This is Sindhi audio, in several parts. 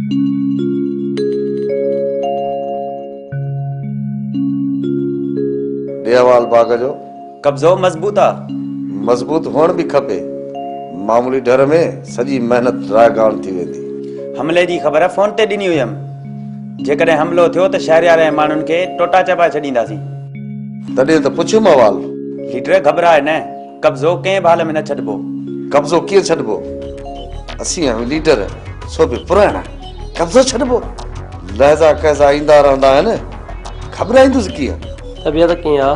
ڏي احوال باغ جو. قبضو مضبوط آ. مضبوط هئڻ به کپي. معمولي ڍر ۾ سڄي محنت رائگان ٿي ويندي. حملي جي خبر فون تي ڏني هيم. جيڪڏهن حملو ٿيو ته شهريار ۽ ماڻهن کي ٽوٽا چٻائي ڇڏينداسين. تڏهن ته پڇيم احوال. ليڊر گهٻراء نه. قبضو ڪنهن به حال ۾ نه ڇڏبو. قبضو ڪيئن ڇڏبو؟ اسين آهيون ليڊر، سو به پراڻا. قبضو ڇڏبو؟ لحظا قحظا ايندا رهندا آهن، گهٻرائيندس ڪيئن؟ طبيعت ڪيئن آ؟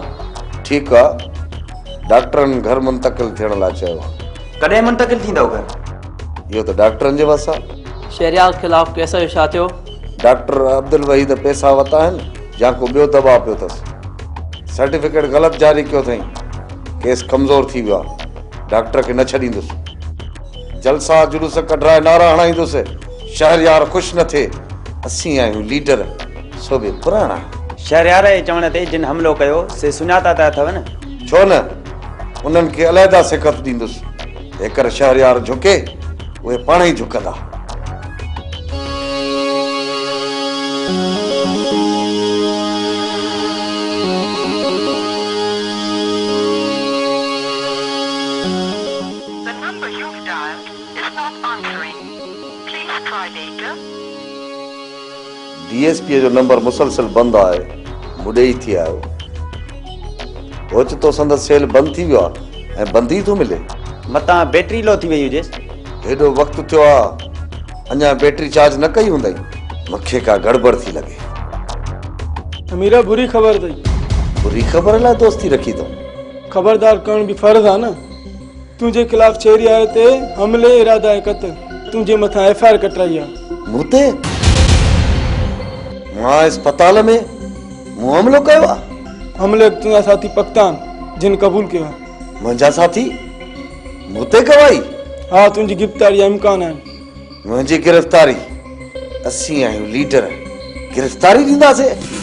ٺيڪ آ، ڊاڪٽرن گهر منتقل ٿيڻ لاء چيو آ. ڪڏهن منتقل ٿيندؤ گهر؟ اهو ته ڊاڪٽرن جي وس آ. شهريار خلاف ڪيس جو ڇا ٿيو؟ ڊاڪٽر عبدالوحيد پئسا ورتا آهن يا ڪو ٻيو دٻاء پيو اٿس؟ سرٽيفڪيٽ غلط جاري ڪيو اٿئين. ڪيس ڪمزور ٿي ويو آ. ڊاڪٽر کي نه ڇڏيندس. جلسا جلوس ڪڍرائي نعرا هڻائيندس. شهريار خوش نه ٿئي. اسين آهيون ليڊر، سو به پراڻا. شهريار جي چوڻ تي جن حملو ڪيو، سي سڃاتا ته اٿئو نه؟ ڇو نه؟ انهن کي علحده سکت ڏيندس. هيڪر شهريار جهڪي، اهي پاڻهي جهڪندا. The number you've dialed is not answering. Please try later. D S P جو نمبر مسلسل بند آهي، مون ڏي ئي ٿي آيو. اوچتو سندس سيل بند ٿي ويو آهي ۽ بند ئي ٿو ملي. متان بيٽري لو ٿي وئي هجيس. هيڏو وقت ٿيو آ اڃا بيٽري چارج نه ڪئي هوندئي. مون کي ڪا گڙٻڙ ٿي لڳي. اميرا بري خبر اٿئي. بري خبر لاء دوستي رکي اٿئون. خبردار ڪرڻ به فرض آ نه. تنهنجي خلاف شهريار تي حملي اراده ۽ قتل تنهنجي مٿان ايف I R ڪٽرائي آ. مون تي؟ مان اسپتال ۾ مون حملو ڪيو آ؟ حملي وقت تنهنجا ساٿي پڪتا آهن جن قبول ڪيو آ. منهنجا ساٿي؟ مون تي گواهي؟ ها تنهنجي گرفتاري جا امڪان آهن. منهنجي گرفتاري؟ اسين آهيون ليڊر، گرفتاري ڏينداسين.